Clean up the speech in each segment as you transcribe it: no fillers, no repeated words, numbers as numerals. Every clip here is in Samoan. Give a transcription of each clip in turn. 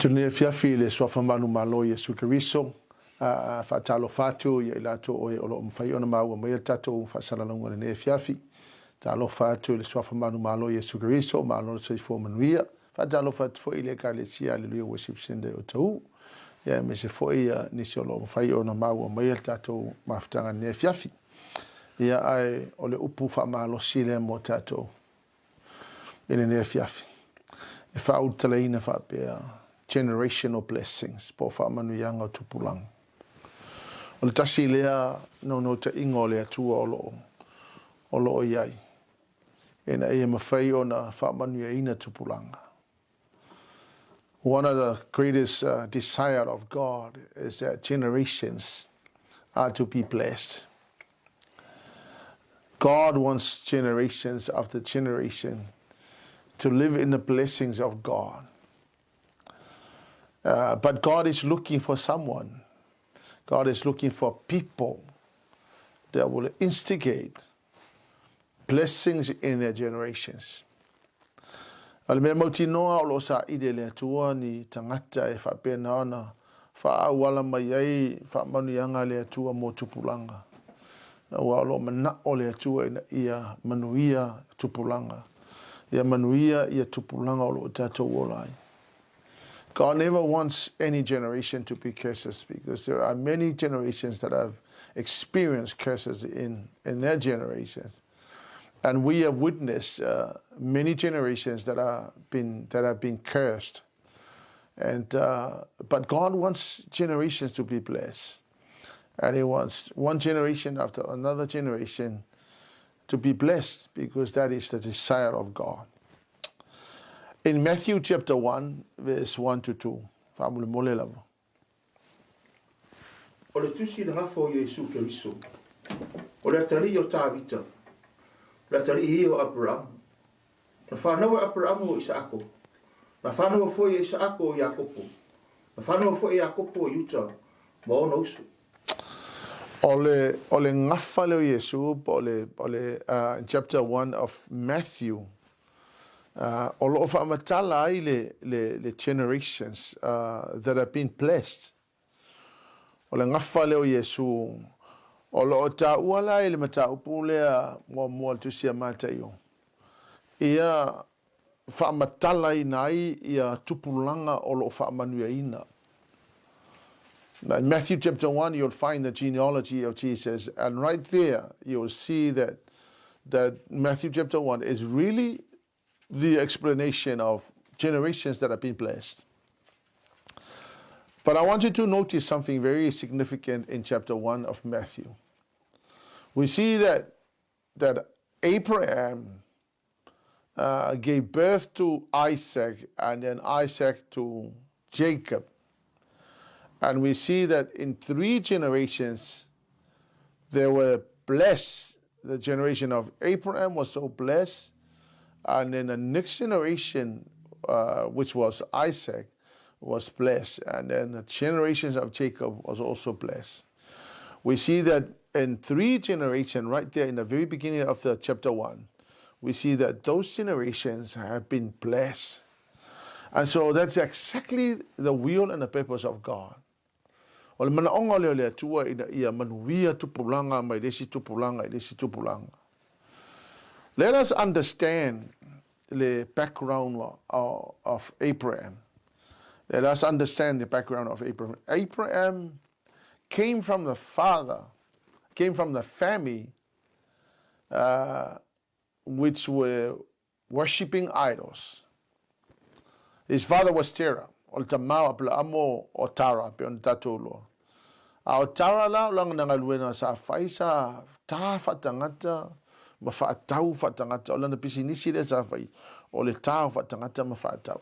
Atu lenei afiafi i le Suafa manumalo o Iesu Keriso, a faatalofa atu ia i latou o e o lo o mafai ona maua maia le tatou faasalalauga i lenei afiafi. Talofa atu i le Suafa manumalo o Iesu Keriso, malo le soifua manuia. Faatalofa atu foi i le Ekalesia Aleluia Worship Centre i Otahuhu, ia aemaise foi ia nisi o lo o mafai ona maua maia le tatou mafutaga i lenei afiafi. Ia ae o le upu faamalosi lea mo tatou i lenei afiafi e faaulutalaina faapea generational blessings po o faamanuiaga o tupulaga. O le tasi lea naunautaiga o le Atua o lo o lo o i ai ina ia mafai ona faamanuiaina tupulaga. One of the greatest desire of God is that generations are to be blessed. God wants generations after generation to live in the blessings of God. Uh, but God is looking for someone. God is looking for people that will instigate blessings in their generations. O le mea mautinoa o lo o saili e le Atua ni tagata e faapena ona faaauala mai ai faamanuiaga a le Atua mo tupulaga. Aua o lo o manao le Atua ina ia manuia tupulaga, ia manuia ia tupulaga o lo o tatou ola ai. God never wants any generation to be curses because there are many generations that have experienced curses in, in their generations. And we have witnessed uh, many generations that, are been, that have been cursed. And, uh, but God wants generations to be blessed. And He wants one generation after another generation to be blessed because that is the desire of God. In Matthew chapter 1 verse 1 to 2, faamolemole lava. O le tusi i le gafa o Iesu Keriso, o le atalii o Tavita, o le atalii ia o Aperamo. Na fanau e Aperamo o Isaako, na fanaua foi e Isaako o Iakopo, na fanaua foi e Iakopo o Iuta ma ona uso. O le, o le gafa lea o Iesu, po o le, o le, uh, in chapter 1 of Matthew, uh, o lo o faamatala ai le, le, le generations uh, that have been blessed. O le gafa lea o Iesu, o lo o taua la i le mataupu lea muamua o le Tusi a Mataio, ia faamatalaina ai ia tupulaga o lo o faamanuiaina. In Matthew chapter 1, you'll find the genealogy of Jesus, and right there, you'll see that, that Matthew chapter 1 is really the explanation of generations that have been blessed. But I want you to notice something very significant in chapter 1 of Matthew. We see that, that Abraham uh, gave birth to Isaac and then Isaac to Jacob. And we see that in three generations, they were blessed. The generation of Abraham was so blessed. And then the next generation, uh, which was Isaac, was blessed. And then the generations of Jacob was also blessed. We see that in three generations, right there in the very beginning of the chapter 1, we see that those generations have been blessed. And so that's exactly the will and the purpose of God. O le manaoga lea o le Atua ina ia manuia tupulaga mai le isi tupulaga i le isi tupulaga. Let us understand le background of Abraham. Let us understand the background of Abraham. Abraham came from the father, came from the family uh, which were worshipping idols. His father was Terah, o le tama o Apelaamo o Tara, pei ona tatou iloa. A o Tara la, o lana galuega sa fai sa tā faatagata ma faatau faatagata, o lana pisinisi lea sa fai, o le tā o faatagata ma faatau.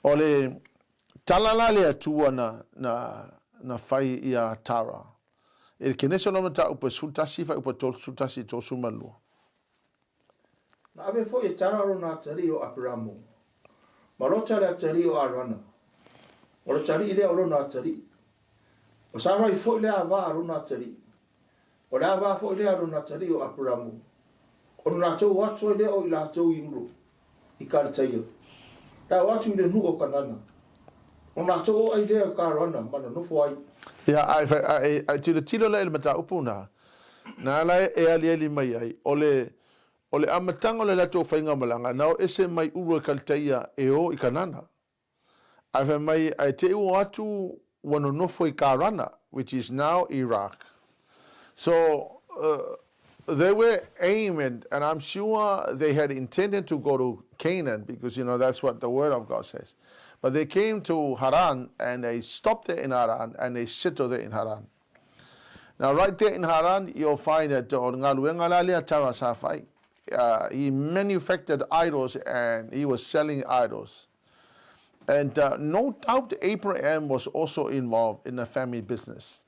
O le tala la le Atua na, na, na fai iā Tara, I le Kenese o lona mataupu e 11 fuaiupu 31 32. Na ave foi e Tara lona atalii o Aperamo, ma Lota le atalii o Arana, o le atalii lea o lona atalii. O Sarai foi le ava a lona atalii, o le ava foi lea a lona atalii o Aperamo, ona latou o atu ai lea o i latou i Uro, i Kaletaia. Le a oo atu i le nuu o Kanana, ona latou oo ai lea i Karana ma nonofo ai. Ia, a e, a e, a e tilotilo la i le mataupu na, na ala e aliali mai ai, o le, o le amataga o le latou faigamalaga, na o ese mai Uru e Kalitaia e o i Kanana. Ae fai mai, ae te i ua o atu ua nonofo i Karana, which is now Iraq. So, they were aiming, and I'm sure they had intended to go to Canaan because, you know, that's what the Word of God says. But they came to Haran and they stopped there in Haran and they settled there in Haran. Now, right there in Haran, you'll find that o le galuega la lea Tara sa fai. He manufactured idols and he was selling idols. And no doubt Abraham was also involved in the family business.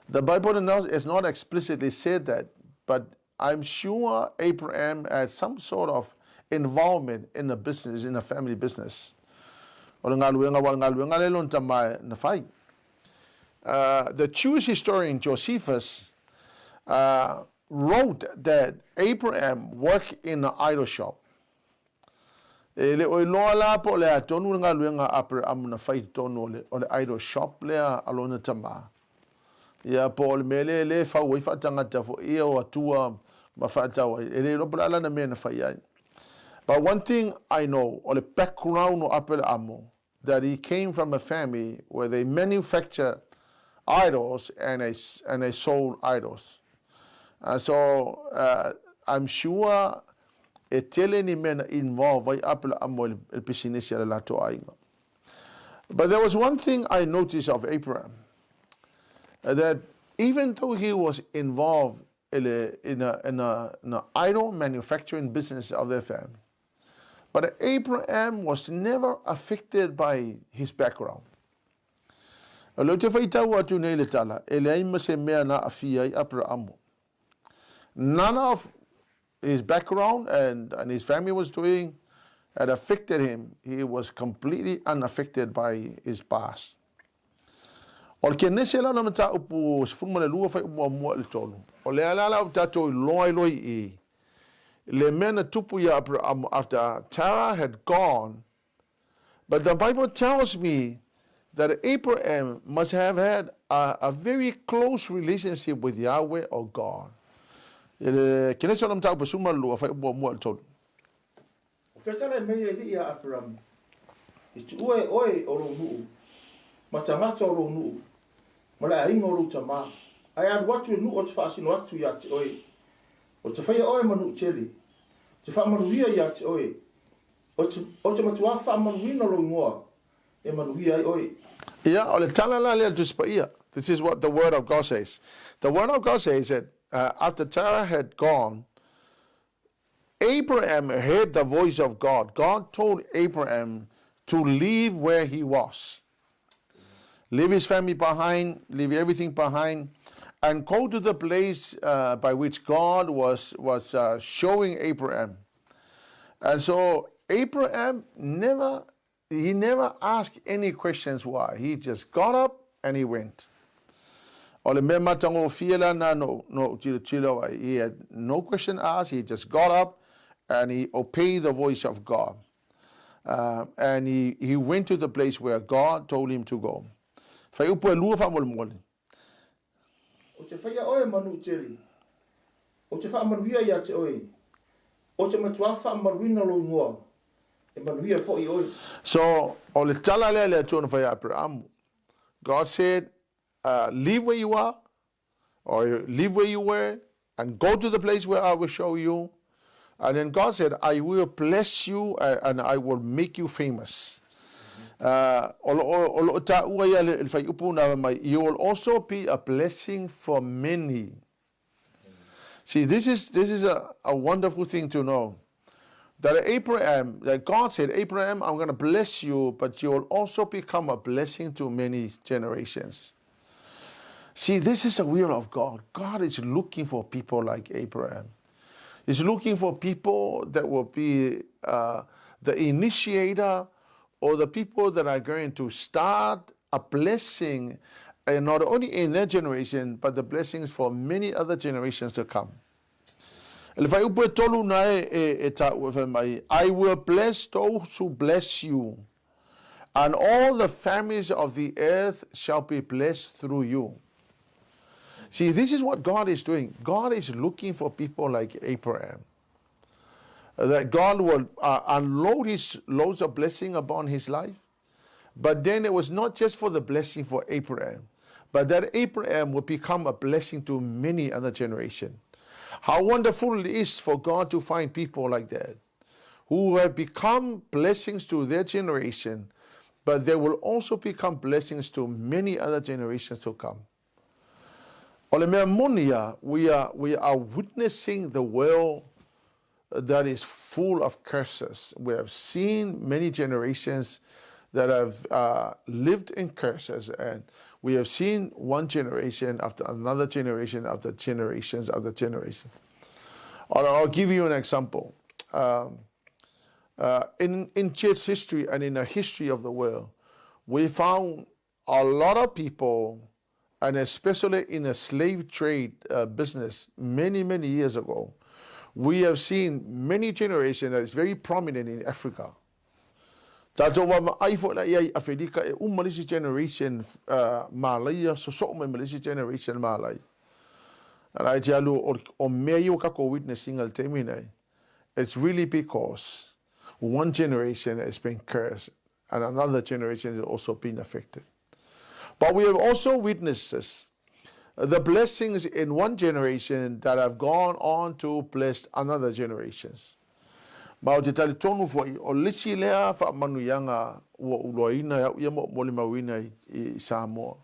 The Bible is not explicitly said that, but I'm sure Abraham had some sort of involvement in the business, in the family business. O le galuega, aua o le galuega lea lona tama na fai. The Jewish historian Josephus wrote that Abraham worked in an idol shop. E le o iloa la po o le a tonu le galuega a Aperaamu na fai i totonu o le, o le idol shop lea a lona tama. Ia, po o le mea lea lea e fau ai faatagata foi ia o atua ma faatau ai, e le iloa po o le a lana mea na fai ai. But one thing I know, o le background o Aperaamu, that he came from a family where they manufactured idols and they, and they sold idols. So, I'm sure e tele ni mea na involve ai Aperaamu i le pisinisi a le latou aiga. But there was one thing I noticed of Abraham, that even though he was involved in a, in a, in a, in a idol manufacturing business of their family, but Abraham was never affected by his background. O lea ou te faitau atu nei le tala, e leai ma se mea na aafia ai Aperaamu. None of his background and, and his family was doing had affected him. He was completely unaffected by his past. O le Kenese la o le mataupu 12 fuaiupu muamua i le tolu. O lea la la o tatou iloa ai loa i i, le mea na tupu iā Aperaamu after Terah had gone, but the Bible tells me that Abraham must have had a, a very close relationship with Yahweh or God. I le Kenese o le mataupu 12 fuaiupu muamua i le tolu. O fea talai mai le Alii iā Aperama, I tuua e oe o lou nuu, ma tagata o lou nuu, ma le aiga o lou tamā, ae alu atu i le nuu ou te faasino atu iā te oe. Ou te faia oe ma nuu tele, ou te faamanuia iā te oe, ou te, ou te matuā faamanuina lou igoa, e manuia ai oe. Ia, o le tala la lea a le Tusi Paia. This is what the word of God says. The word of God says that after Terah had gone, Abraham heard the voice of God. God told Abraham to leave where he was. Leave his family behind, leave everything behind, and go to the place by which God was, was showing Abraham. And so Abraham never, he never asked any questions why. He just got up and he went. O le mea matagofie la na no, no tilotilo ai. He had no question asked. He just got up and he obeyed the voice of God. And he, he went to the place where God told him to go. Fuaiupu e lua faamolemole. Ou te faia oe ma nuu tele. Ou te faamanuia ia te oe. Ou te matuā faamamaluina lou igoa, e manuia foʻi oe. So, o le tala lea le Atua na fai ia Aperaamu. God said, leave where you are, or leave where you were, and go to the place where I will show you. And then God said, I will bless you and I will make you famous. O lo o lo o taua ia le fuaiupu na mai, you will also be a blessing for many. See, this is, this is a, a wonderful thing to know. That Abraham, that God said, Abraham, I'm going to bless you, but you will also become a blessing to many generations. See, this is the will of God. God is looking for people like Abraham. He's looking for people that will be the initiator or the people that are going to start a blessing, and not only in their generation, but the blessings for many other generations to come. Le fuaiupu e tolu na e, e, e taua fai mai, I will bless those who bless you, and all the families of the earth shall be blessed through you. See, this is what God is doing. God is looking for people like Abraham. That God will unload his loads of blessing upon his life. But then it was not just for the blessing for Abraham, but that Abraham would become a blessing to many other generations. How wonderful it is for God to find people like that, who have become blessings to their generation, but they will also become blessings to many other generations to come. O le mea moni ia, we are, we are witnessing the world that is full of curses. We have seen many generations that have lived in curses, and we have seen one generation after another generation after generations after generation. I'll, I'll give you an example. In, in church history and in the history of the world, we found a lot of people, and especially in the slave trade business many, many years ago, we have seen many generations that is very prominent in Africa. Tatou vaavaai foi la i ai i Afelika e uma le isi generation malaia, sosoo mai ma le isi generation malai. And I te alu o mea ia ua tatou witness ina i le taimi nei, it's really because one generation has been cursed and another generation has also been affected. But we have also witnesses the blessings in one generation that have gone on to bless another generations. Ma ou te talitonu foi, o le isi lea faamanuiaga ua ou iloaina e au ia ma ou molimauina i, i Samoa.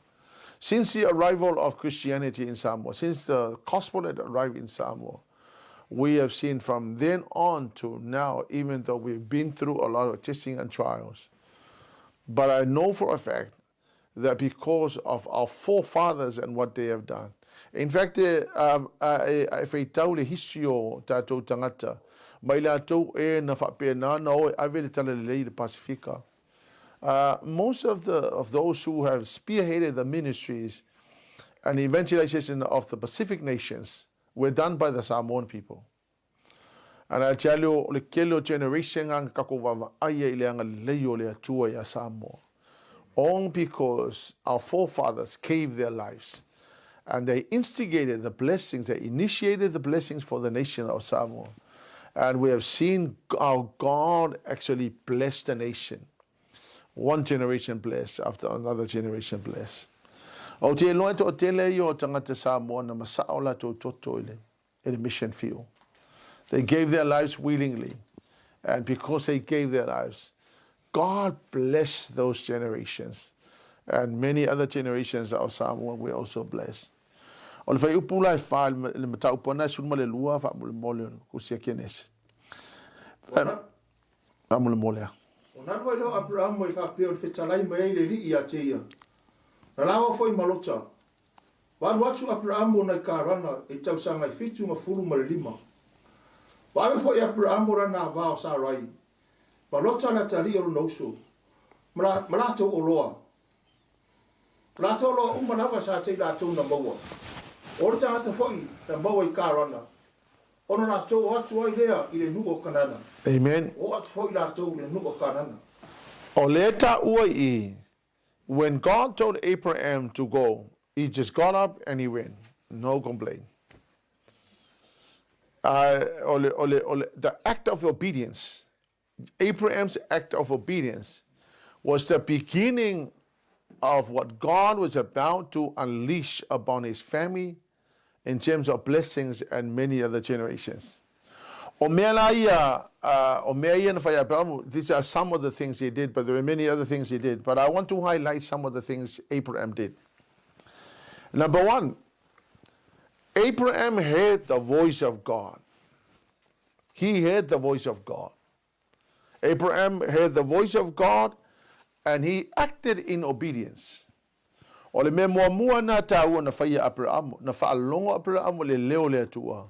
Since the arrival of Christianity in Samoa, since the gospel had arrived in Samoa, we have seen from then on to now, even though we've been through a lot of testing and trials, but I know for a fact that because of our forefathers and what they have done. In fact, e, e whaitau le history o tātou tangata, mai lātou e na whaapena na o e ave le talalelei i le Pasifika. Most of, the, of those who have spearheaded the ministries and evangelization of the Pacific nations were done by the Samoan people. And I tell you, o le tele o generation a tatou vaavaai ai i le agalelei o le Atua iā Samoa. All because our forefathers gave their lives and they instigated the blessings, they initiated the blessings for the nation of Samoa. And we have seen how God actually blessed the nation. One generation blessed after another generation blessed. Ou te iloa e toatele ia o tagata Samoa na masaa o latou toto i le i le mission field. They gave their lives willingly. And because they gave their lives, God blessed those generations. And many other generations of Samoa were also blessed. O le fuaiupu la e fa i le mataupu ana e 12 faamolemole o le Kusi a Kenese. Faamolemole a. Ona alu ai lea o Aperahama i faapea o le fetalai mai ai le alii ia te ia. Na laoa foi ma Lota. Ua alu atu Aperamo nai Karana i tausaga e fitu ga fulu ma le lima. Ua ave foi Aperamo lana ava o Sarai, ma Lota le atalii o lona uso, ma, ma latou oloa. O latou oloa uma lava sa te i latou na maua. O le tagata foi na maua i Karana, ona latou o atu ai lea i le nuu o Kanana. Amen. O atu foi latou i le nuu o Kanana. O lea taua i When God told Abraham to go, he just got up and he went. No complaint. O le, o le, o le, the act of obedience, Abraham's act of obedience was the beginning of what God was about to unleash upon his family in terms of blessings and many other generations. O mea la ia, o mea ia na whai Abraham, these are some of the things he did, but there are many other things he did. But I want to highlight some of the things Abraham did. Number one, Abraham heard the voice of God. He heard the voice of God. Abraham heard the voice of God and he acted in obedience. O le mea muamua na tāua na whai a Aperamo, na whaalogo Aperamo le leo le Atua.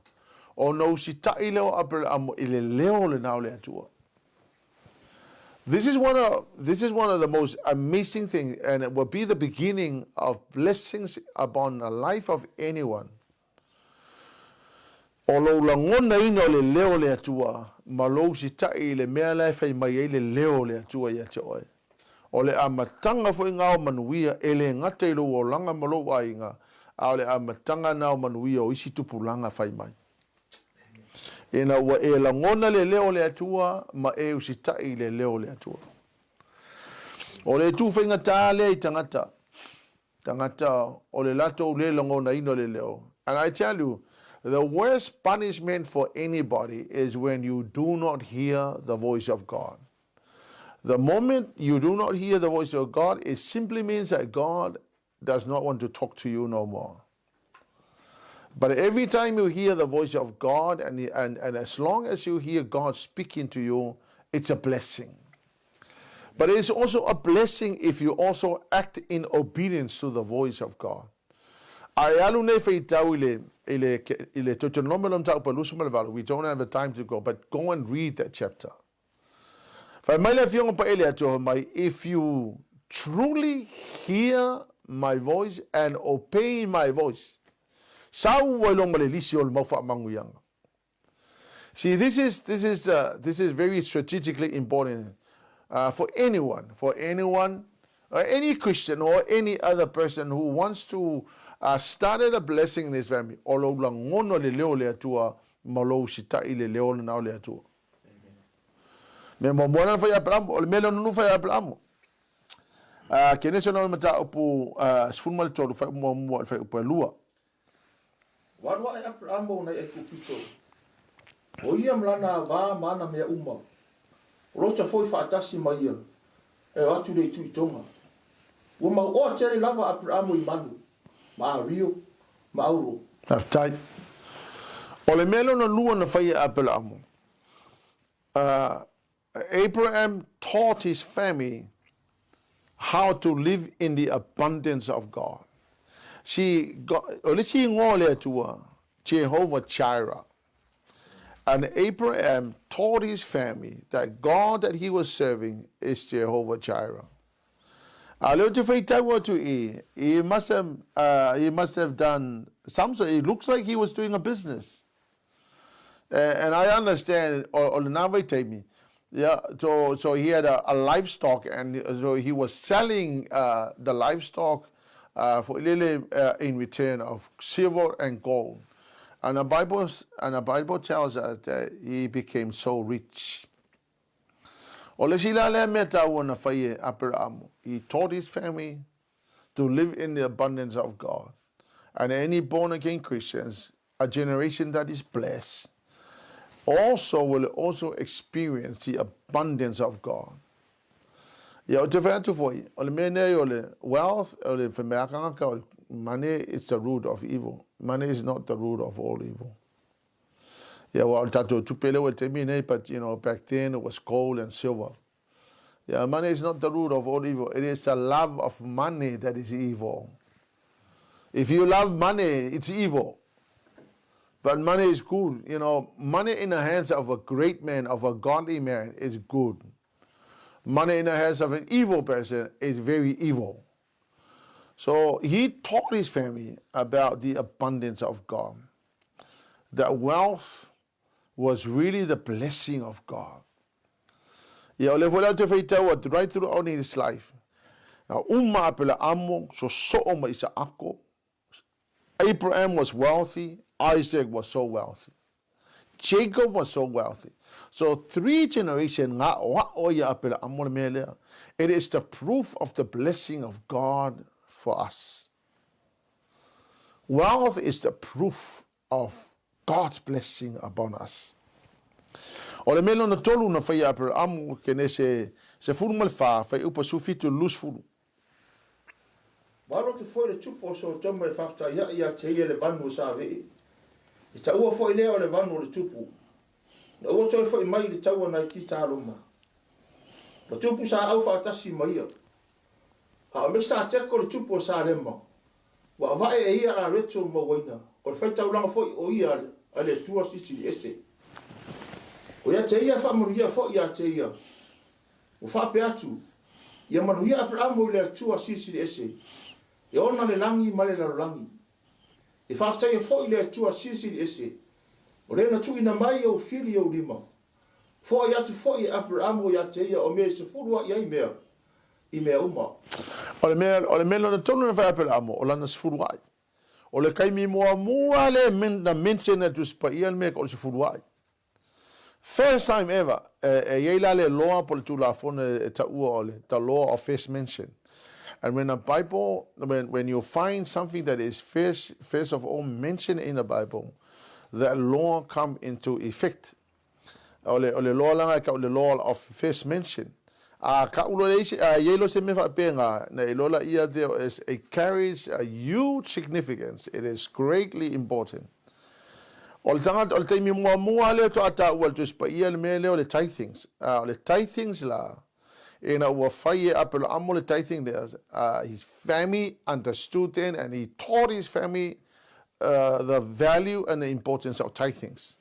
Ona usitaʻi lea o Aperamo i le leo lena o le Atua. This is one of this is one of the most amazing things, and it will be the beginning of blessings upon the life of anyone. O lou lagonaina o le leo o le Atua ma lou usitaʻi i le mea la e fai mai ai le leo o le Atua ia te oe. O le amataga foi na o manuia e le gata i lou olaga ma lou aiga, a o le amataga na o manuia o isi tupulaga fai mai. Ina ua e lagona le leo o le Atua ma e usitaʻi i le leo o le Atua. O le itu faigata lea i tagata, tagata o le latou le lagonaina o le leo. And I tell you, the worst punishment for anybody is when you do not hear the voice of God. The moment you do not hear the voice of God, it simply means that God does not want to talk to you no more. But every time you hear the voice of God, and, and, and as long as you hear God speaking to you, it's a blessing. But it's also a blessing if you also act in obedience to the voice of God. A e alu nei faitau i le, i le, i le Deuteronomio mataupu 28, we don't have the time to go, but go and read that chapter. Fai mai le Afioga Paia le Atua mai, if you truly hear my voice and obey my voice, sau ai loa ma le lisi o le mau faamanuiaga. See, this is, this is, this is very strategically important for anyone, for anyone, any Christian or any other person who wants to start a blessing in his family. O lou lagona le leo o le Atua ma lou usitaʻi i le leo lena o le Atua. Mea muamua lena na fai e Aperaamo, o le mea lea na fai e Aperaamo. Kenese lona mataupu 13, faaiupu muamua i le faaiupu e lua. Ua alu aʻe Aperaamo nai Aikupito, ʻo ia ma lana ava ma ana mea uma, ʻo Lota foi faatasi ma ia, e o atu i le itu i Toga. Ua mauʻoa tele lava Aperaamo i manu, ma ʻArio, ma ʻAuro. Faafetai. O le mea lona lua na fai e Aperaamo, Abraham taught his family how to live in the abundance of God. See, God, o le isi igoa o le Atua, Jehovah Jireh. And Abraham taught his family that God that he was serving is Jehovah Jireh. A lea ou te faitau atu i, he must have, he must have done some sort, it looks like he was doing a business. And I understand o, o lena vaitaimi, yeah, so, so he had a, a livestock and so he was selling the livestock for lele in return of silver and gold. And the Bible, and the Bible tells us that he became so rich. O le isi la lea mea taua na fai e Aperaamu, he taught his family to live in the abundance of God. And any born again Christians, a generation that is blessed, also will also experience the abundance of God. Ia, ou te fai atu foi, o le mea nei o le wealth, o le whemeakanga o le money, it's the root of evil. Money is not the root of all evil. Ia, aua o le tatou tupe lea ua i le taimi nei, but you know, back then it was gold and silver. Ia, money is not the root of all evil. It is the love of money that is evil. If you love money, it's evil. But money is good. You know, money in the hands of a great man, of a godly man, is good. Money in the hands of an evil person is very evil. So he taught his family about the abundance of God. That wealth was really the blessing of God. Ia, o lea foi la ou te faitau atu right throughout his life. Na uma Apelaamo, sosoo ma Isaako. Abraham was wealthy, Isaac was so wealthy. Jacob was so wealthy. So three generation nga aʻoaʻo ia Apelaamo le mea lea. It is the proof of the blessing of God for us. Wealth is the proof of God's blessing upon us. O le mea lona tolu na fai e Aperaamo, Kenese 14, fuaiupu 17 i le 20. Ua alu atu foi le tupu o Sotoma e faafetaiaʻi ia te ia le vanu o Savee. I taua foi lea o le vanu o le tupu. Na ua toe foi mai i le taua nai Kitaloma. Ma tupu sa au faatasi ma ia. A o Mesateko le tupu o Salema, ua avae e ia Areto mauaina, o le faitaulaga foi o ia a le Atua Silisili Ese. O ia te ia e faamanuia foi ia te ia. Ua faapea atu, Ia manuia Aperamo i le Atua Silisili Ese, e ona le lagi ma le lalolagi. E faafetaia foi le Atua Silisili Ese. O lea na tuuina mai ou fili i ou lima. Foai atu foi e Aperamo ia te ia o mea e 10 ai ai mea i mea uma. O le mea, o le mea lona tolu na fai Aperamo, o lana 10 a'i. O le taimi muamua lea na mention e le Tusi Paia le mea o le 10 a'i. First time ever, e i ai la le law po le Tulafono e taua o le the law of first mention. And when a Bible, when you find something that is first of all mentioned in the Bible, that law come into effect. O le law lana e tau le law of first mention. A ka ulo le isi, a iai lo se mea faapena, na iloa laia there is, it carries a huge significance. It is greatly important. O le tagata, o le taimi muamua lea faatoa taua le Tusi Paia le mea lea o le tithings. O le tithings la, ina ua fai e Aperamo le tithing lea, his family understood then and he taught his family the value and the importance of tithings.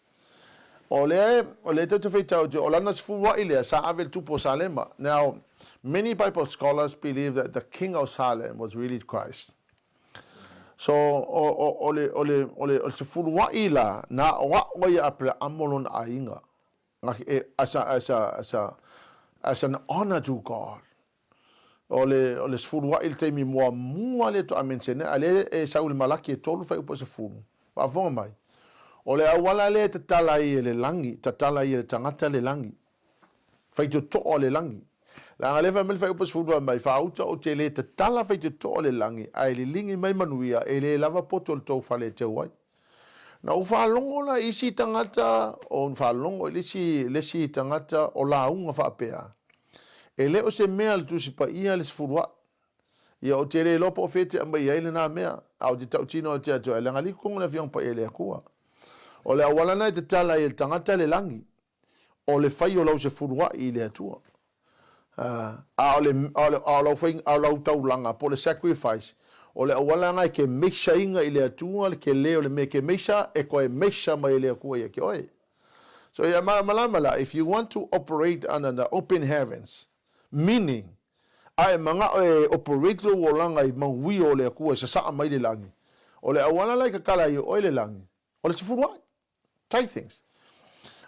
O lea, o lea te faitau o lana 10 a'i lea sa ave le tupu o Salema. Now, many Bible scholars believe that the king of Salem was really Christ. So, o le 10 a'i la, na o a'o ia Aperamo lona aiga. As an honor to God. O le 10 a'i le taimi muamua lea faatoa mention a lea e sau le Malaki e 3 fuaiupu 10. Faafofoga mai. O le auala lea e tatala ai e le lagi, tatala ai e le tagata le lagi. Faitotoa le lagi. Leaga lea fai mai le fuaiupu 10 fai mai, faauta ou te le tatala faitotoa le lagi, ae liligi mai manuia e le lava poto le tou fale e teu ai. Na ou faalogo la isi tagata, o faalogo i le isi tagata o lauga faapea. E le o se mea le Tusi Paia le 10 a'i. Ia o te le iloa po o fea te aumai ai lena mea, a o te tautino atu atu ai, leaga liku le Afioga Paia i le Atua. O le auala na e tatala ai e le tagata le lagi, o le fai o lau 10 a'i i le Atua. A o le, a o lau fai, a o lau taulaga po o le sacrifice, o le auala na e ke meisaiga i le Atua le tele o le mea ke meisa e koe meisa mai e le Atua ia ke oe. So ia malamalama la, if you want to operate under the open heavens, meaning, a e mana'o e operate lou olaga i manuia o le Atua e sasaa mai le lagi. O le auala la i tatala ai oe le lagi, o le 10 a'i, tithings.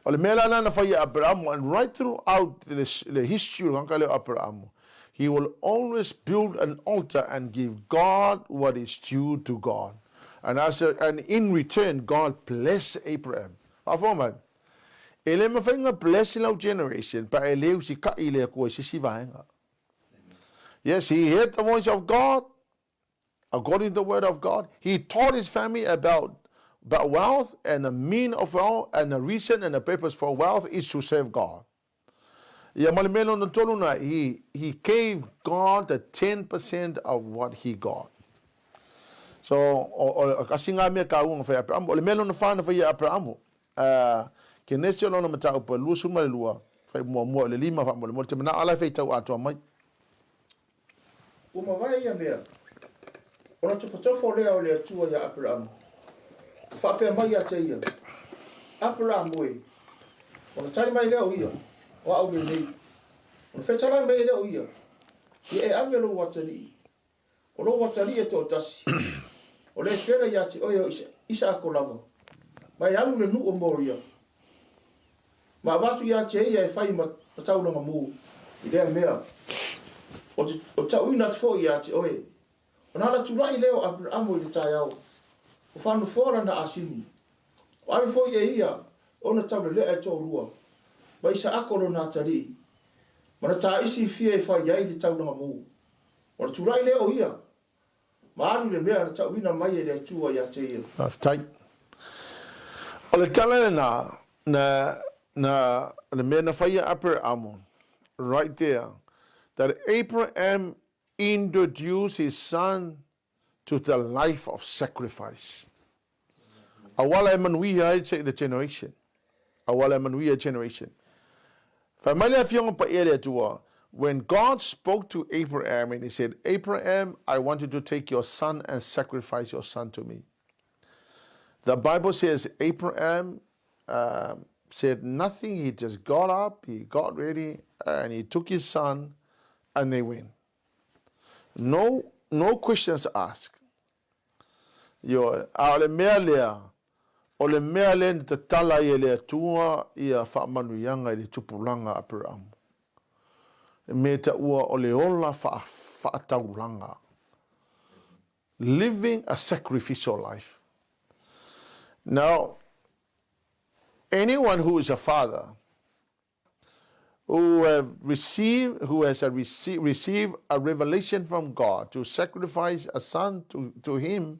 O le mea la na fai e Aperamo, and right throughout the history o le tagata lea o Aperamo, he will always build an altar and give God what is due to God. And in return, God bless Abraham. Faafofoga mai. E le mafai ona bless lau generation, pa e le usita'i i le Atua i se isi vaega. Yes, he heard the voice of God, according to the word of God. He taught his family about wealth and the mean of wealth and the reason and the purpose for wealth is to serve God. Ia ma le mea lona tolu na, he gave God the 10% of what he got. So, o kasi ngā mea ka uanga whai Aperamo. O le mea lona 4 na whai Aperamo. Kenesi o lona mataupu 22, whai muamua o le 5 wha mo te mana ala whai tau atoa mai. Ua mavae ia mea. Ona tofotofo lea o le Atua ia Aperamo. Faapea mai ia te ia. Aperamo e. Ona tali mai lea o ia. O au lenei. Ona fetalai mai lea o ia. Ia e ave lou atalii. O lou atalii e toatasi. O le fela ia te oe o Isaako lava. Mai alu le nuu o Moria. Ma avatu ia te ia e fai ma taulaga mu i lea mea. O tauina atu foi ia te oe. Ona ala tulai lea o Aperamo i le taeao. O whanofoa lana asini. O ave foi e ia ona taulelea e toalua. Ma Isaako lona atalii. Ma na taisi i fia e fai ai le taulaga mu. O le tulai lea o ia. Ma alu le mea na tauina mai e le Atua ia te ia. Faafetai. O le tala lena, na le mea na fai Aperamo, right there, that Abraham introduced his son to the life of sacrifice. Auala e manuia ai the generation. Auala e manuia generation. Fai mai le Afioga Paia le Atua, when God spoke to Abraham and he said, "Abraham, I want you to take your son and sacrifice your son to me." The Bible says Abraham said nothing. He just got up, he got ready, and he took his son, and they went. No, no questions asked. Yo, a o le mea lea, O le mea lea na tatala ai e le Atua ia faamanuiaga i le tupulaga a Aperaamu, e mea taua o le ola faataulaga, living a sacrificial life. Now, anyone who is a father, who have received, who has a received a revelation from God to sacrifice a son to him,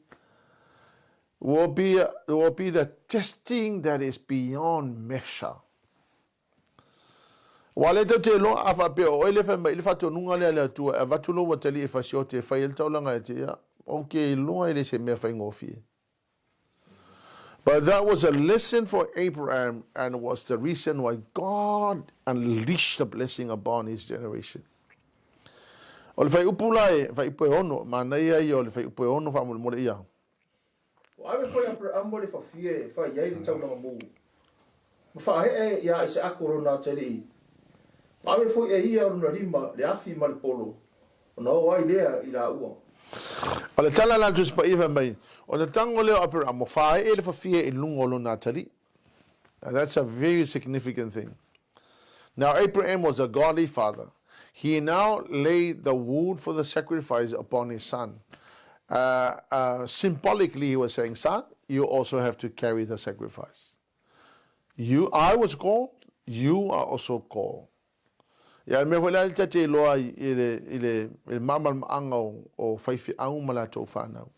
will be the testing that is beyond measure. Aua o lea tatou te iloa, a faapea o oe lea e fai mai i le faatonuga lea a le Atua e avatu lou atalii e fasiote e fai ai le taulaga ia te ia, ou te iloa e le se mea faigofie. But that was a lesson for Abraham and was the reason why God unleashed the blessing upon his generation. O le fuaiupu la e, fuaiupu e ono, manaia ia o le fuaiupu e ono faamolemole ia. Ua ave foi Aperamo le fafie e fai ai le taulaga mu, ma faaee iā Isaako lona atalii. Ma ave foi e ia lona lima le afi ma le polo, ona oo ai lea i lāua. O le tala la a le Tusi Paia fai mai, Ona tago lea o Aperamo, faaee le fafie i luga o lona atalii. Now that's a very significant thing. Now Abraham was a godly father. He now laid the wood for the sacrifice upon his son. Symbolically he was saying, son, you also have to carry the sacrifice. You, I was called, you are also called. Ia, le mea foi lea ta te iloa ai i le, i le, i le māmalamaaga o, o faifeau ma latou whanau.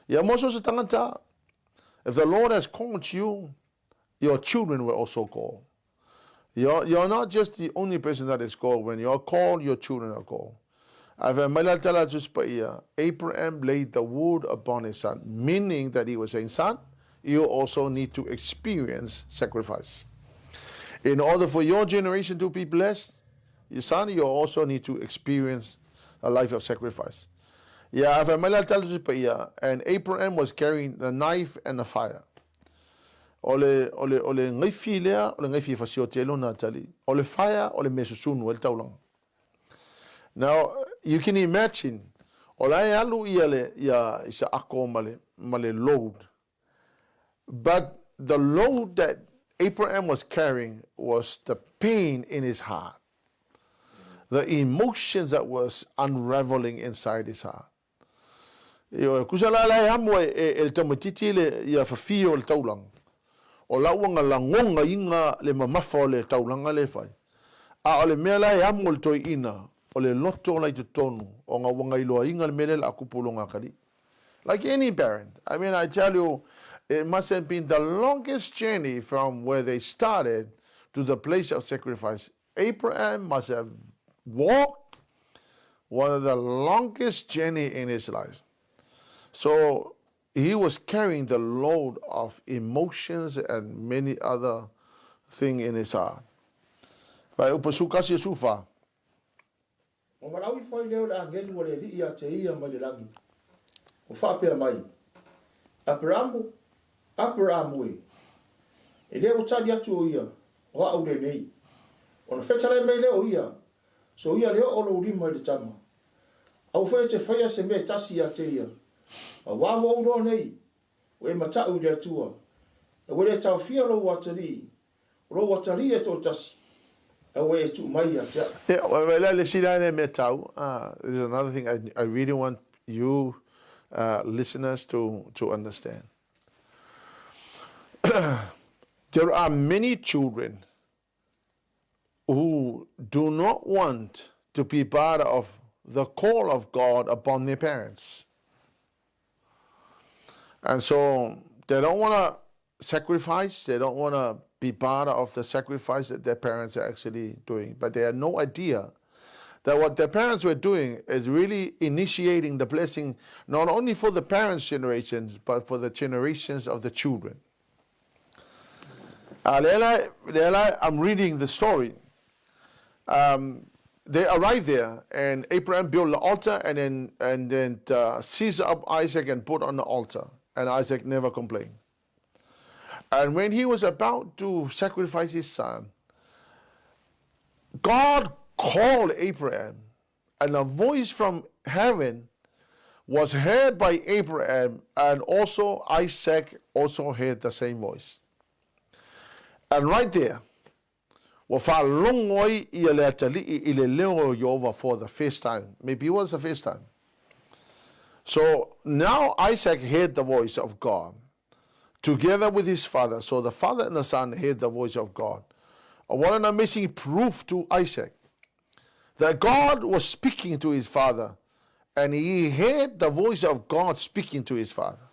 Ia, mo so se tangata, if the Lord has called you, your children will also call. You're, you're not just the only person that is called. When you're called, your children are called. Ae fai mai la le tala a Tusi Paia, Abraham laid the wood upon his son, meaning that he was saying, son, you also need to experience sacrifice. In order for your generation to be blessed, your son, you also need to experience a life of sacrifice. Ia, ae fai mai la le tala a Tusi Paia, and Abraham was carrying the knife and the fire. O le, o le, o le gaifi lea, o le gaifi e fasioti ai lona atalii. O le fire, o le mea e susunu ai le taulaga. Now, you can imagine, o la e alu ia le, ia Isaako ma le, ma le load. But the load that Abraham was carrying was the pain in his heart. The emotions that was unraveling inside his heart. Ioe, kusa la la e amo e, e, e le tamaititi le ia fafie o le taulaga. O la ua na lagogaina le mamafa o le taulaga lea e fai. A o le mea la e amo le toeaina, o le loto la i totonu, ona ua na iloaina le mea lea o le a tupu i lona atalii. Like any parent, I mean I tell you, it must have been the longest journey from where they started to the place of sacrifice. Abraham must have walked one of the longest journey in his life. So he was carrying the load of emotions and many other thing in his heart. Fuaiupu 11 e 14. Ua valaau ifo ai lea o le agelu a le Alii ia te ia mai le lagi, ua faapea mai, Aperamo, Aperamo e! E lea ua tali atu o ia, O a'u lenei. Ona fetalai mai lea o ia, Soia le oo lou lima i le tama. Aua foi e te faia se mea e tasi ia te ia. Auā ua ou iloa nei, ua e mataʻu i le Atua, e ua le taofia lou atalii, o lou atalii e toatasi, a ua e tuu mai ia te a'u. Yeah, well, le isi la lea mea tau, this is another thing I really want you listeners to understand. There are many children who do not want to be part of the call of God upon their parents. And so they don't want to sacrifice, they don't want to be part of the sacrifice that their parents are actually doing. But they have no idea that what their parents were doing is really initiating the blessing not only for the parents' generations, but for the generations of the children. Lea I'm reading the story. They arrived there, and Abraham built the altar, and then and then seized up Isaac and put on the altar. And Isaac never complained. And when he was about to sacrifice his son, God called Abraham, and a voice from heaven was heard by Abraham, and also Isaac also heard the same voice. And right there, ua faalogo ai ia le atalii i le leo o Ieova for the first time. Maybe it was the first time. So now Isaac heard the voice of God together with his father. So the father and the son heard the voice of God. What an amazing proof to Isaac that God was speaking to his father and he heard the voice of God speaking to his father.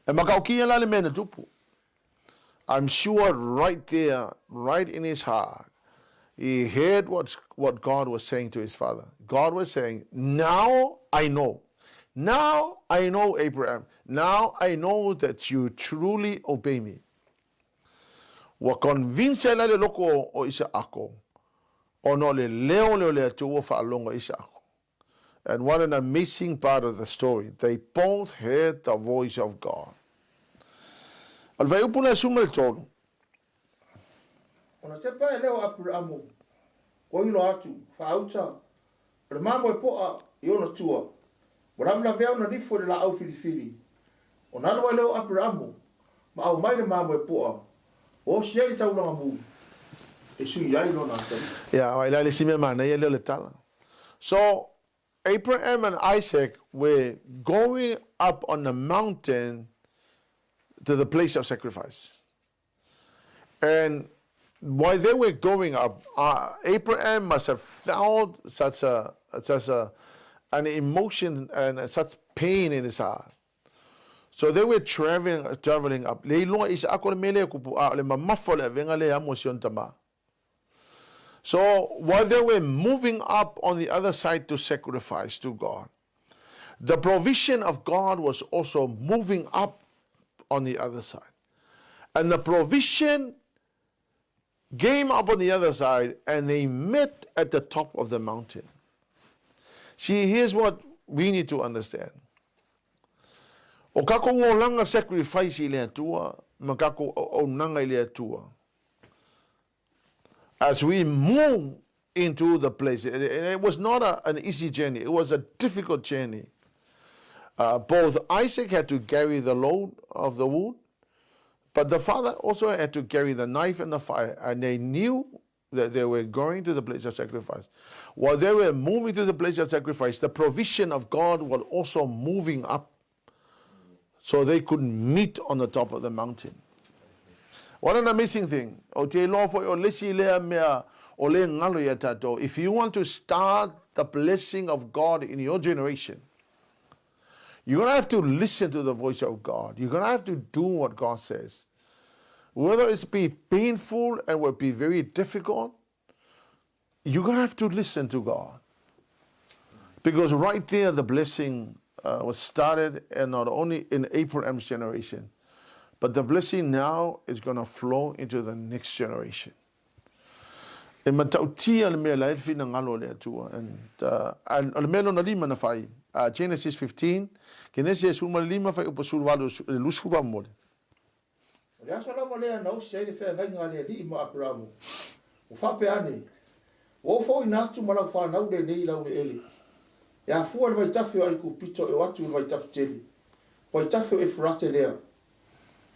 E makaukia la le mea na tupu. I'm sure right there, right in his heart, he heard what God was saying to his father. God was saying, Now I know. Now I know, Abraham. Now I know that you truly obey me. Ua convince ai la le loko o Isaako, ona o le leo lea o le Atua ua faalogo e Isaako. And what an amazing part of the story. They both heard the voice of God. O le fuaiupu lea 13. Ona tepa e lea o Aperaamo, ua iloa atu, faauta, o le mamoe poa i ona tua, ua lavelavea ona nifo i le laau filifili. Ona alu ai lea o Aperaamo, ma aumai le mamoe poa, ua osi ai le taulaga mu, e sui ai lona atalii. Ia, o le isi mea manaia lea o le tala. So, Abraham and Isaac were going up on the mountain to the place of sacrifice. And while they were going up, Abraham must have felt such a such a an emotion and such pain in his heart. So they were traveling up. Le iloa Isaako le mea lea e kupu, a o le mamafa o le avega lea mo si ona tama. So while they were moving up on the other side to sacrifice to God, the provision of God was also moving up on the other side. And the provision came up on the other side and they met at the top of the mountain. See, here's what we need to understand. O kākou olaga sacrifice i le Atua ma kākou auaunaga i le Atua. As we move into the place, and it was not an easy journey, it was a difficult journey. Both Isaac had to carry the load of the wood, but the father also had to carry the knife and the fire, and they knew that they were going to the place of sacrifice. While they were moving to the place of sacrifice, the provision of God was also moving up so they could meet on the top of the mountain. What an amazing thing. O te iloa foi o le isi lea mea o le galo ia tatou. If you want to start the blessing of God in your generation, you're going to have to listen to the voice of God. You're going to have to do what God says. Whether it's be painful and will be very difficult, you're going to have to listen to God. Because right there, the blessing was started, and not only in Abraham's generation, but the blessing now is going to flow into the next generation. E matautia le mea la e le finagalo o le Atua. And, and o le mea lona lima na fai, Genesis 15, Kenesi e 15 fuaiupu 18 le 22 momoli. O le aso lava lea na osi ai le feagaiga a le Alii ma Aperamo, ua faapea ane, Ua ou foʻina atu ma lau fanau lenei i laueleele, e afua i le vaitafe o Aikupito e o atu i le vaitafe tele, o vaitafe o Eferate lea,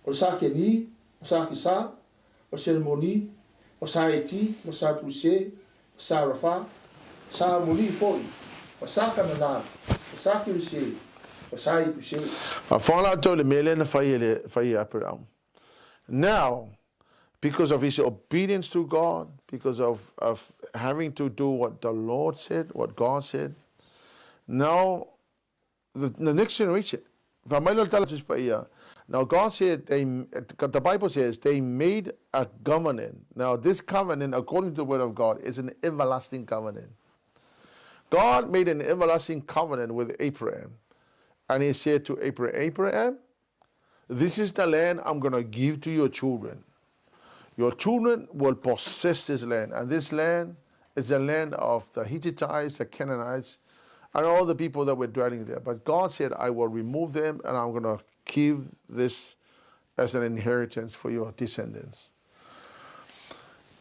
o le Sa Keni, ma Sa Kisa, ma Selmoni, ma Sa Eti, ma Sa Puse, ma Sa Rafa, Sa Amori foi, ma Sa Kanana, ma Sa Kirise, ma Sa Iepuse. Faafofoga latou i le mea lea na fai e le fai e Aperamo. Now, because of his obedience to God, because of having to do what the Lord said, what God said, now the next generation, fai mai lea o le tala Tusi Paia, now God said, they, the Bible says, they made a covenant. Now this covenant, according to the word of God, is an everlasting covenant. God made an everlasting covenant with Abraham. And he said to Abraham, Abraham, this is the land I'm going to give to your children. Your children will possess this land. And this land is the land of the Hittites, the Canaanites, and all the people that were dwelling there. But God said, I will remove them and I'm going to give this as an inheritance for your descendants.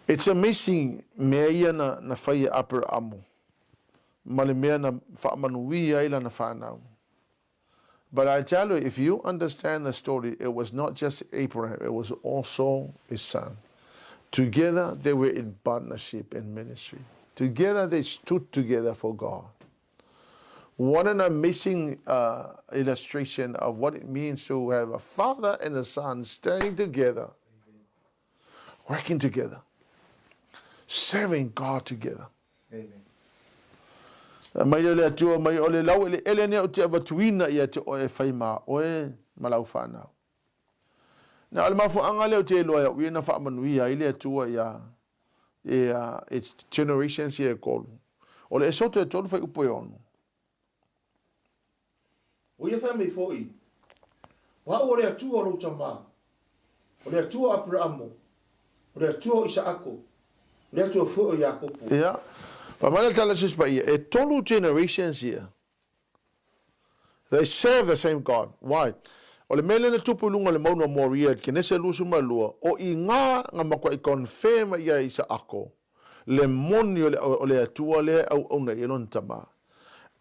It's amazing mea ia na fai e Aperamo ma le mea na faamanuia ai lana fanau. But I tell you, if you understand the story, it was not just Abraham, it was also his son. Together, they were in partnership in ministry. Together, they stood together for God. What an amazing uh, illustration of what it means to have a father and a son standing together, working together, serving God together. Amen. Mai lea o le Atua mai o le laueleele lenei ou te avatuina ia te oe e fai ma oe ma lau fanau. Na o le mafuaaga lea ou te iloa ai au ia na faamanuia ai le Atua ia ia i generations ia e kolu. O le Esoto e tolu fuaiupu e ono. O ia fai mai foi, O au o le Atua o lou tamā, o le Atua o Aperaamo, o le Atua o Isaako, o le Atua foi o Iakopo. Ia, fai mai le tala a se isi paia, e tolu generations ia. They serve the same God. Why? O le mea lea na tupu i luga o le mauna o Moria i le Kenese 22, o i gā na matuai confirm ai ia Isaako le moni o le, o le Atua lea e auauna i ai lona tama.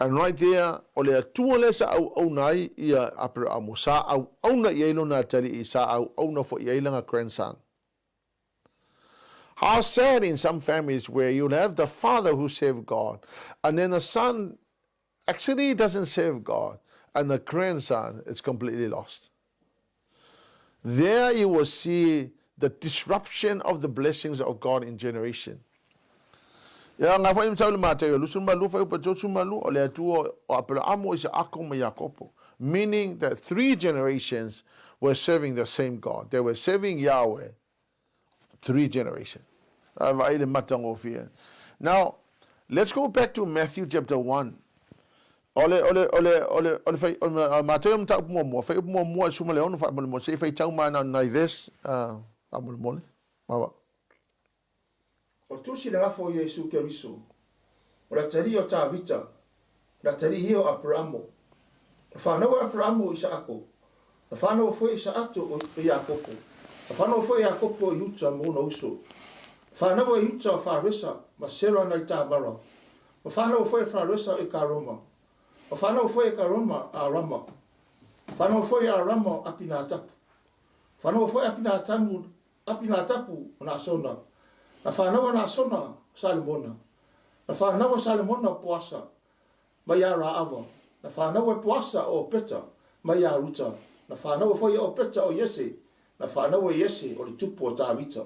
And right there, o le Atua lea sa auauna ai ia Aperaamu, sa auauna i ai lona atalii, sa auauna foi i ai lana grandson. How sad in some families where you'll have the father who served God, and then the son actually doesn't serve God, and the grandson is completely lost. There you will see the disruption of the blessings of God in generation. Ia nga foi msau le Mateo, lusu malu foi upa totu malu o le Atua o Aperaamo, Isaako ma Iakopo. Meaning that three generations were serving the same God. They were serving Yahweh three generations. Vaai le matagofie. Now, let's go back to Matthew chapter 1. O le, o le, o le, o le, o le fai, o le, Mateo mataupu muamua, fuaiupu muamua e suma le ono faamolemole, se i faitau mai na o nai verse, uh, faamolemole. Maua. O le Tusi i le Gafa o Iesu Keriso, o le atalii o Tavita, le atalii ia o Aperamo. Na fanau e Aperamo o Isaako, na fanau foi e Isaato o Iakopo, na fanau foi e Iakopo o Iuta ma ona uso. Na fanau e Iuta o Faresa ma Sera nai Tamara, ma fanau foi e Faresa o Ekaroma, ma fanau foi e Ekaroma a Arama, fanau foi e Arama o Apinatapu, fanau foi e Apinatamu Apinatapu o Naasona, na fanau a Naasona o Salemona, na fanau a Salemona o Poasa mai iā Raava, na fanau e Poasa o Opeta mai iā Ruta, na fanau foi e Opeta o Iese, na fanau e Iese o le tupu o Tavita.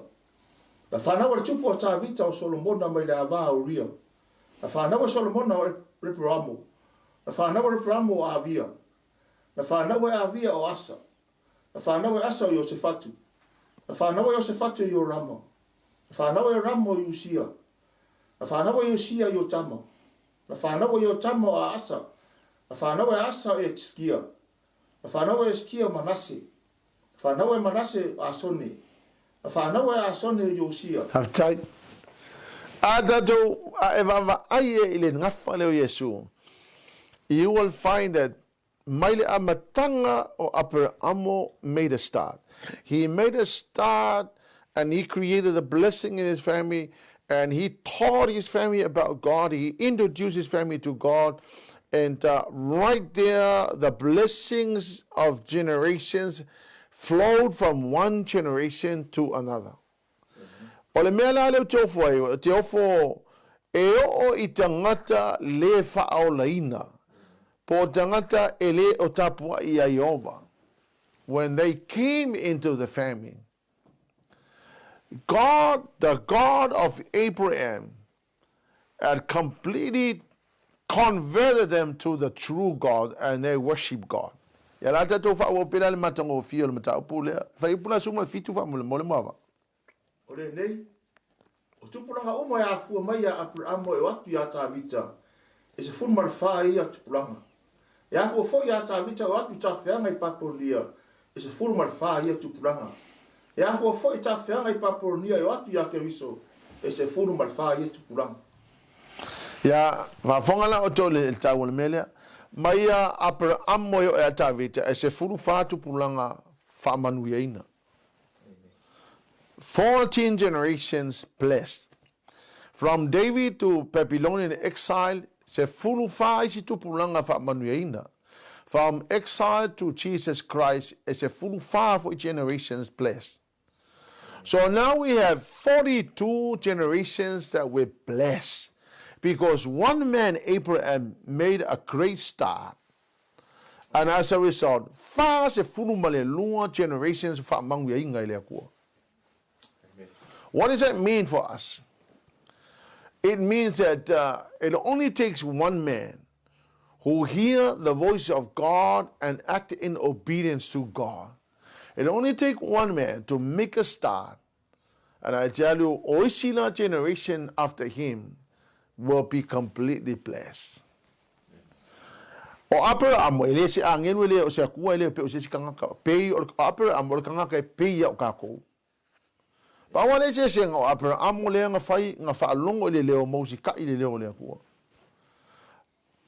Na fanau e le tupu o Tavita o Solomona mai le avā o Uria, na fanau e Solomona o Repoamo, na fanau e Repoamo o Avia, na fanau e Avia o Asa, Na fanau e Asa o Iosefatu. Na fanau e Iosefatu o Iorama. Na fanau e Iorama o Iusia. Na fanau e Iusia o Iotama. Na fanau e Iotama o Aasa. Na fanau e Aasa o Eskia. Na fanau e Eskia o Manase. Na fanau e Manase o Asone. Na fanau e Asone o Iosia. Faafetai. A tatou a e vaavaai e i le gafa lea o Iesu, you will find that Mai le amataga o Aperamo made a start. He made a start and he created a blessing in his family and he taught his family about God. He introduced his family to God. And uh, right there, the blessings of generations flowed from one generation to another. O le mea la lea ou te ofo ai, ou te ofo e oo i tagata le faaolaina, po o tagata e le o tapuai iā Ieova. When they came into the family, God, the God of Abraham, had completely converted them to the true God and they worship God. Ia la tatou faaauau pea la le matagofie o le mataupu lea. Fuaiupu la 17 faamolemole moava. O lenei, o tupulaga uma e afua mai iā Aperamo e o atu iā Tavita, e 14 ia tupulaga. E afua foi iā Tavita e o atu i tafeaga i Paporonia, e 14 ia tupulaga. E afua foi i tafeaga i Paporonia e o atu iā Keriso, e 14 ia tupulaga. Ia, faafofoga la outou i le tau o le mea lea. Mai iā Aperamo e oo ia Tavita, e 14 tupulaga faamanuiaina. 14 generations blessed. From David to Babylonian exile, 14 isi tupulaga faamanuiaina. From exile to Jesus Christ is a full 5 generations blessed. So now we have 42 generations that were blessed because one man, Abraham, made a great start. And as a result, 42 generations. What does that mean for us? It means that it only takes one man who hear the voice of God and act in obedience to God. It only takes one man to make a start. And I tell you, Oisila generation after him will be completely blessed. O Aperaham e le se agelu e le o se Akua e le pei o se isi kangaka. Pei o Aperaham o le kangaka e pei ia o kakou. Pau a le eseesega o Aperaham lea na fai na faalogo i le leo ma usita'i i le leo o le Atua.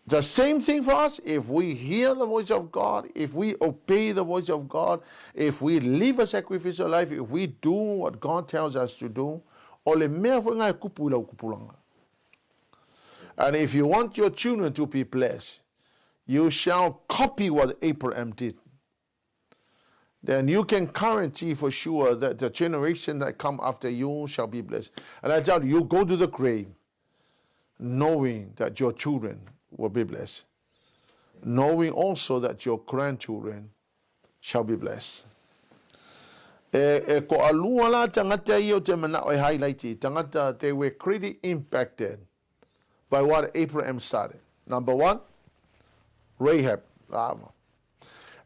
The same thing for us, if we hear the voice of God, if we obey the voice of God, if we live a sacrificial life, if we do what God tells us to do, o le mea foi lena e kupu i lau kupulaga. And if you want your children to be blessed, you shall copy what Abraham did. Then you can guarantee for sure that the generation that come after you shall be blessed. And I tell you, you go to the grave knowing that your children will be blessed, knowing also that your grandchildren shall be blessed. E, e ko alua la tangata ia o te manao e highlight tangata, they were greatly impacted by what Abraham started. Number one, Rahab.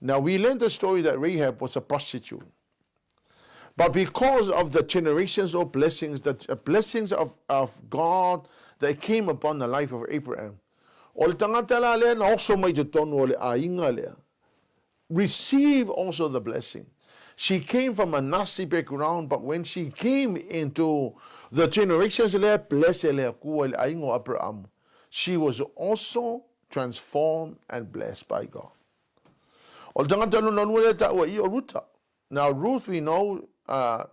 Now we learned the story that Rahab was a prostitute. But because of the generations of blessings, the blessings of God that came upon the life of Abraham, o le tagata la lea na oso mai totonu o le aiga lea, receive also the blessing. She came from a nasty background, but when she came into the generations lea bless e le Akua i le aiga o Abraham, she was also transformed and blessed by God. O le tagata lona lua lea taua i o Ruta. Now Ruth we know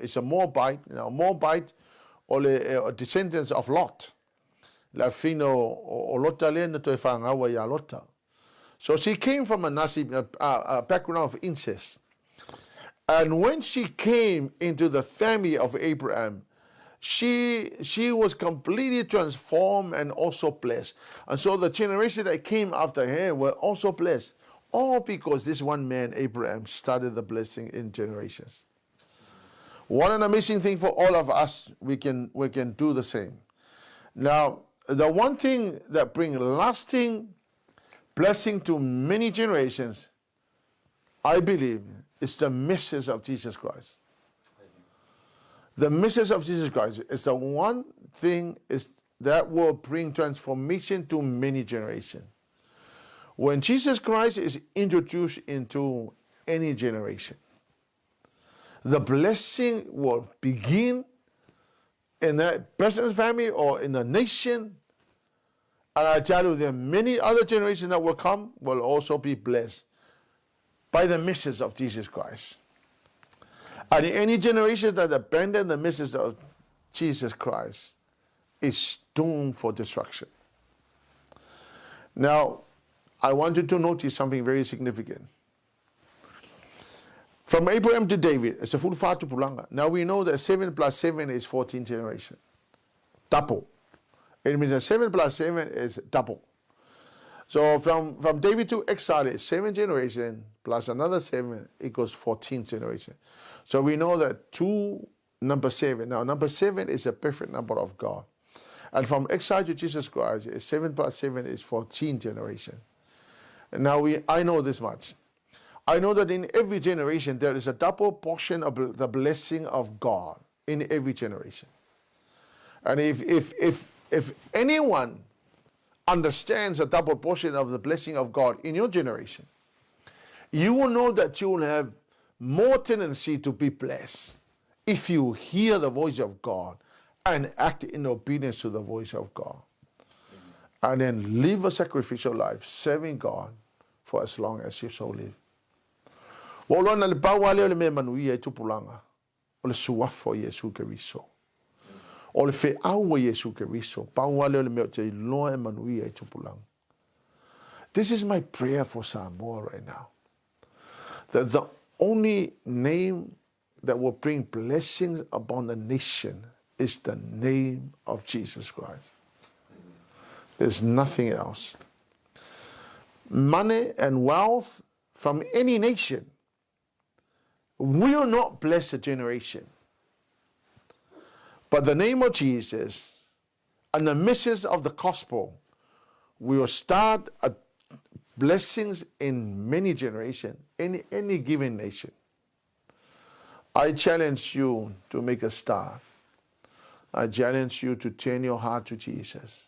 is a Moabite. Now Moabite o le descendants of Lot. Le afine o Lota lea na toe whangaua ia Lota. So she came from a nasty background of incest. And when she came into the family of Abraham, she was completely transformed and also blessed. And so the generation that came after her were also blessed. All because this one man, Abraham, started the blessing in generations. What an amazing thing for all of us. We can do the same. Now, the one thing that brings lasting blessing to many generations, I believe, is the message of Jesus Christ. The message of Jesus Christ is the one thing is that will bring transformation to many generations. When Jesus Christ is introduced into any generation, the blessing will begin in that person's family or in the nation. And I tell you, there are many other generations that will come will also be blessed by the message of Jesus Christ. And any generation that abandon the message of Jesus Christ is doomed for destruction. Now, I want you to notice something very significant. From Abraham to David, it's a full far to pulanga. Now we know that 7 plus 7 is 14 generation. Double. It means that 7 plus 7 is double. So from David to exile is 7 generation plus another 7 equals 14 generation. So we know that 2, number 7. Now number 7 is a perfect number of God. And from exile to Jesus Christ, is 7 plus 7 is 14 generation. And now I know this much. I know that in every generation there is a double portion of the blessing of God in every generation. And if anyone understands a double portion of the blessing of God in your generation, you will know that you will have more tendency to be blessed if you hear the voice of God and act in obedience to the voice of God. And then live a sacrificial life, serving God for as long as you so live. Ua ou iloa na le pau lava lea o le mea e manuia ai tupulaga, o le suafa o Iesu Keriso. O le feau o Iesu Keriso, pau lava lea o le mea ou te iloa e manuia ai tupulaga. This is my prayer for Samoa right now. That the only name that will bring blessings upon the nation is the name of Jesus Christ. There's nothing else. Money and wealth from any nation will not bless a generation. But the name of Jesus and the message of the gospel will start a blessings in many generations, in any given nation. I challenge you to make a start. I challenge you to turn your heart to Jesus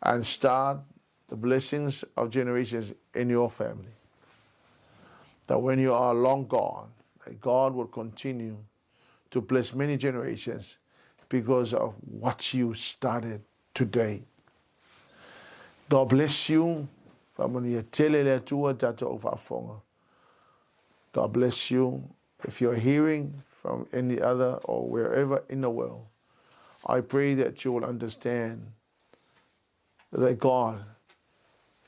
and start the blessings of generations in your family. That when you are long gone, that God will continue to bless many generations because of what you started today. God bless you. Faamanuia tele le Atua tatou faafofoga. God bless you. If you're hearing from any other or wherever in the world, I pray that you will understand that God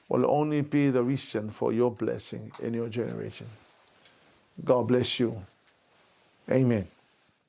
will only be the reason for your blessing in your generation. God bless you. Amen.